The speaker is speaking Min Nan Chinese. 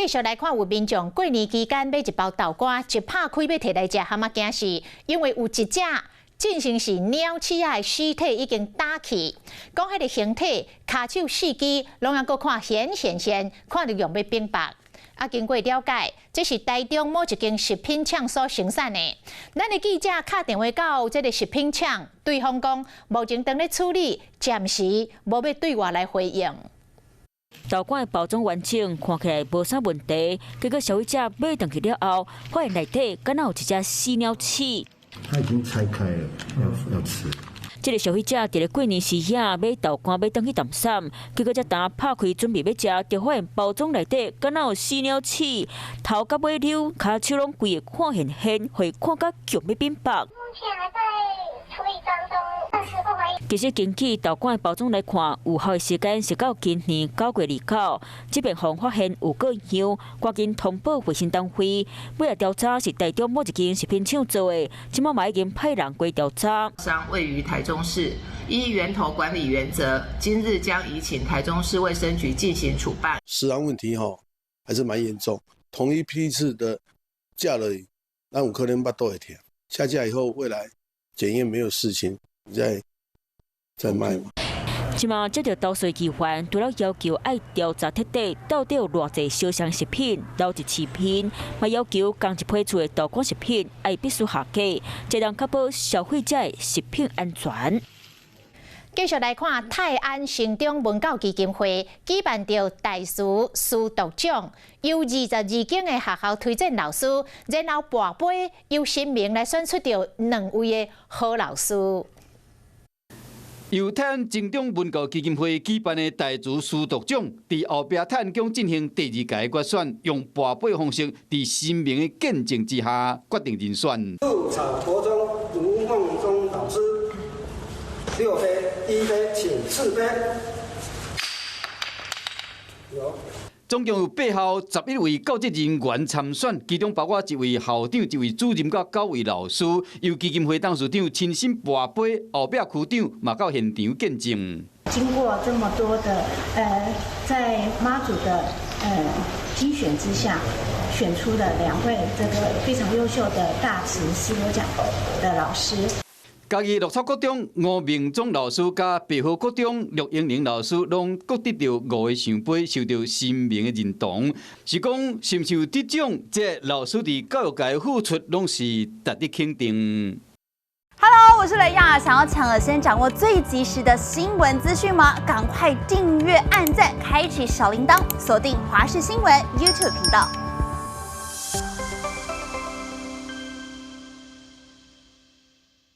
繼續來看，有民眾過年期間買一包豆乾，一拍開欲提來食，予人驚死，因為有一隻進前是鳥鼠仔的屍體已經打去，講彼个形體、跤手、四肢，攏猶閣看顯現現，看著欲反腹。啊，經過了解，這是台中某一間食品廠所生產的。咱的記者敲電話到這个食品廠，對方講目前正咧處理，暫時無欲對外來回應。豆乾的包裝完整，看起來無啥問題。結果消費者買轉去了後，發現內底敢若有一隻死鳥鼠。它已經拆開了，要吃。這个消費者佇咧過年時仔買豆乾欲轉去淡散，結果才當拍開準備欲食，就發現包裝內底敢若有死鳥鼠，頭佮尾溜，跤手攏規个看現現，予伊看甲強欲反腹。目前還在處理當中，但是不懷疑。其實根據豆乾的包裝來看，有效的時間是到今年9月29。這邊予發現有過樣，趕緊通報衛生單位。尾仔調查是台中某一間食品廠做的，這擺嘛已經派人過調查。商位於台中市，依源頭管理原則，今日將移請台中市衛生局進行處辦。食安問題吼，還是蠻嚴重。同一批次的架了，那有可能腹肚會疼。下架以後，未來檢驗沒有事情，再賣嘛。這馬接著投訴機關，除了要求愛調查徹底，到底有偌濟相像食品流入市面，嘛要求仝一批次的豆乾食品愛必須下架，才能確保消費者的食品安全。繼續來看泰安成長文教基金會舉辦著大慈師鐸獎，由22間的學校推薦老師，然後跋杯由神明來選出著兩位的好老師。由泰安成長文教基金會舉辦的大慈師鐸獎，佇後壁泰安宮進行第二屆決選，用跋杯方式，佇神明的見證之下決定人選。鹿草國中吳鳳中老師，六杯，一杯，請賜杯。有。總共有八校11位教職人員參選，其中包括一位校長、一位主任、佮九位老師。由基金會董事長親身跋杯，後壁區長嘛到現場見證。經過這麼多的在媽祖的精選之下，選出了兩位這個非常優秀的大慈師鐸獎的老師。嘉義鹿草國中吳明忠老師佮白河國中陸英玲老師，攏各得著五个聖杯，受著神明的認同。是講是毋是有得獎，這老師佇教育界付出，攏是值得肯定。 Hello，我是雷亞，想要搶先掌握最及時的新聞資訊嗎？趕快訂閱、按讚、開啟小鈴鐺，鎖定華視新聞 YouTube 頻道。